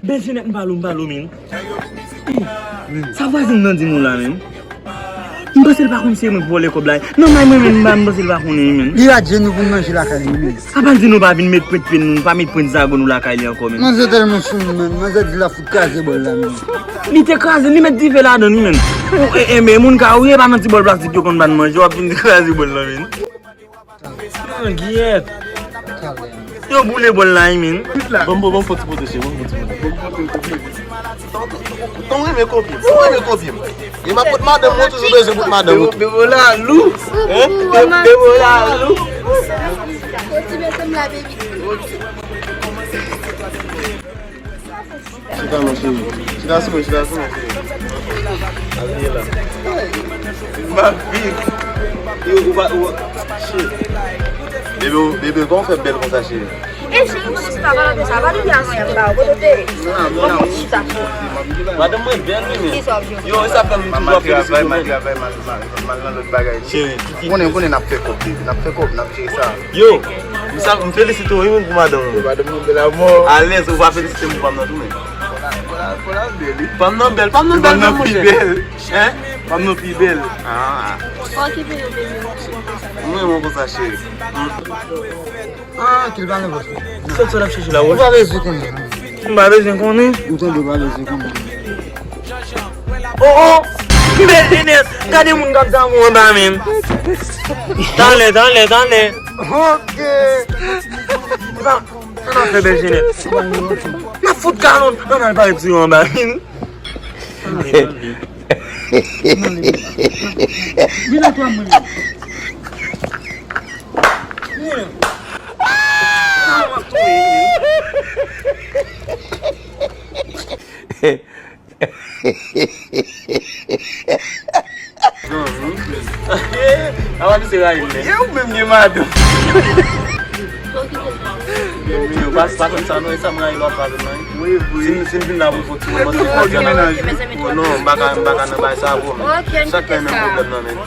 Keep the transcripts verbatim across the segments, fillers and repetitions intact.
Bèl Jenèt, m pale w, m pale w, men. Sa vwazin nan di nou la, men. M panse l pa konn se mwen k vòlè kòb la. Nan may mwen menm, m pa, m panse l pa konnen, men. Li rate nou pou n manje lakay li, men. Sa pa di nou pa vin met pwent pye nou, pa met pwent zago nou lakay li ankò, men. Manzè tèlman sou nou, men. Manzè di l ap fout kraze bòl la, men. Li te kraze, li met dife ladan li, men. E, e, men moun ka wi, e pa nan ti bòl plastik yo konn ban manje, w ap vin kraze bòl la, men. Mangyèt. Yo boule bòl la, wi, men. Ban m, ban m fon ti pote, cheri, ban m fon ti pote. Ton renmen kopye m, ton renmen kopye m. E m ap pot madanm mwen, toujou bezwen pot madanm mwen. Bebo la lou. Hein? Bebo la lou. Chita non, cheri. Chita sou mwen, chita sou mwen, cheri. Al ye la. Ma vie. Yo, ou pa, ou, shit. Bebe, bebe, kòman w fè bèl konsa, cheri? E cheri, kote chita, pa nan sa, pa nan sa, m ba ou, kote w te ye? Kòman w chita? Madanm mwen bèl, wi, men. Yo, e sa fè m toujou ap felisite mwen. Mal, mal, mal nan lòt bagay. Cheri, ou konnen, ou konnen n ap fè kòb, baby. N ap fè kòb, n ap jere sa. Yo, m sa, m felisite w, wi, men, pou madanm ou. Madanm nou bèl amò. Alèz, ou pa felisite m pou pa m nan tou, men. Fò l, fò l bèl, wi. Pa m nan bèl, pa m nan bèl, men, monchè. Hein? Pa m nan pi bèl. Ah. Okipe yo, baby. M renmen w konsa, cheri. Ah, ki l pa nan vòs. Sòt, sòt ap chèche la, wè. Ou pa bezwen konnen, non. M pa bezwen konnen. Ou tande, ou pa bezwen konnen. Oh, oh! Bèl Jenèt! Gade moun k ap damou anba menm. Talè, talè, talè. Ok. Sa, sa n ap fè Bèl Jenèt? N ap fout kalon. Ann al pale ti yo anba. Vin atò mwen. Avan nou se rayi men. Ye ou menm gen madanm. Yo pa, pa konn sa non, e sa m rayi lòt pa vin nan. Wi, wi. Si m, si m vin la pou fò ti moman se pa gen nan. Non, m pa ka, m pa ka nan bay sa vre men. Chak fè menm pwoblèm nan men.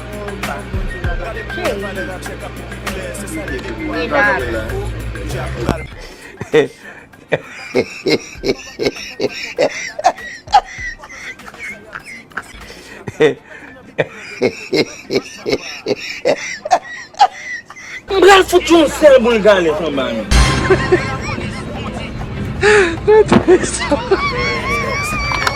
M pral fout yon sèl boul galèt anba men.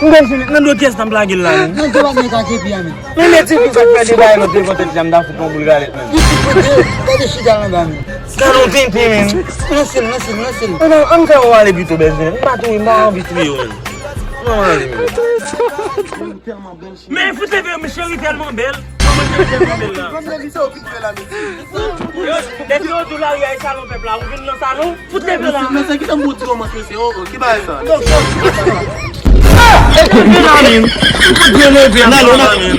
M bezwen nan do pyès nan plage l la men. Nan do bagay ka kepi a men. Men meti pou sa k fè de bagay lòt devan tèt la m ta fout yon boul galèt men. Li fout de, gade chita l anba men. Gade yon tenten men. Lanse l, lanse l, lanse l. Ann, ann fè w ale pito Bèl Jenèt. M pa touye, m pa anvi touye w men. Ann ale men. Men fout leve, men cheri tèlman bèl. Kòman cheri tèlman bèl la? Yo, depi yo di w lari a e salon pèp la, ou vin nan salon, fout leve la. Men sa ki tan modi romans mesye, oh, oh, ki bagay sa? Fout leve la, men. Fout leve la, men.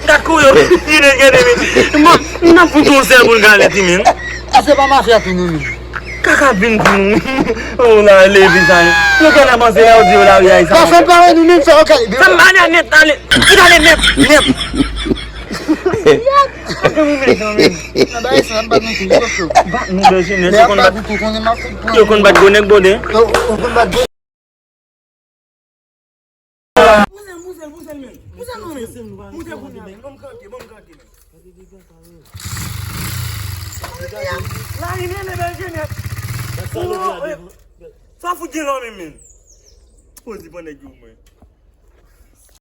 Gad kou yo, gade, gade, men. Bon, m ap fout yon sèl boul galèt, men. Ase pa mafya tou nou menm. Kaka vin pou nou. Oh la, leve sa. Yo gen nan panse, yo di yo lari a sa. Pa fè pare nou menm fè yo kale. Sa m ale nèt, ale. Ki ale nèt, nèt. Kaka mwen menm, men. Nan bagay sa, m bat nou tou, yo fè. Bat nou, Bèl Jenèt, yo konn bat. Yo konn bat gwo nèg bode. Yo, yo konn bat gwo Bouze l, bouze l, bouze l, men. Bouze l non, men. Bouze kounye a, men. Ban m kanpe, ban m kanpe, men. Lari, men, men, Bèl Jenèt. Sa fout gen lan, men, men. Poze pran nèg yo, mwen.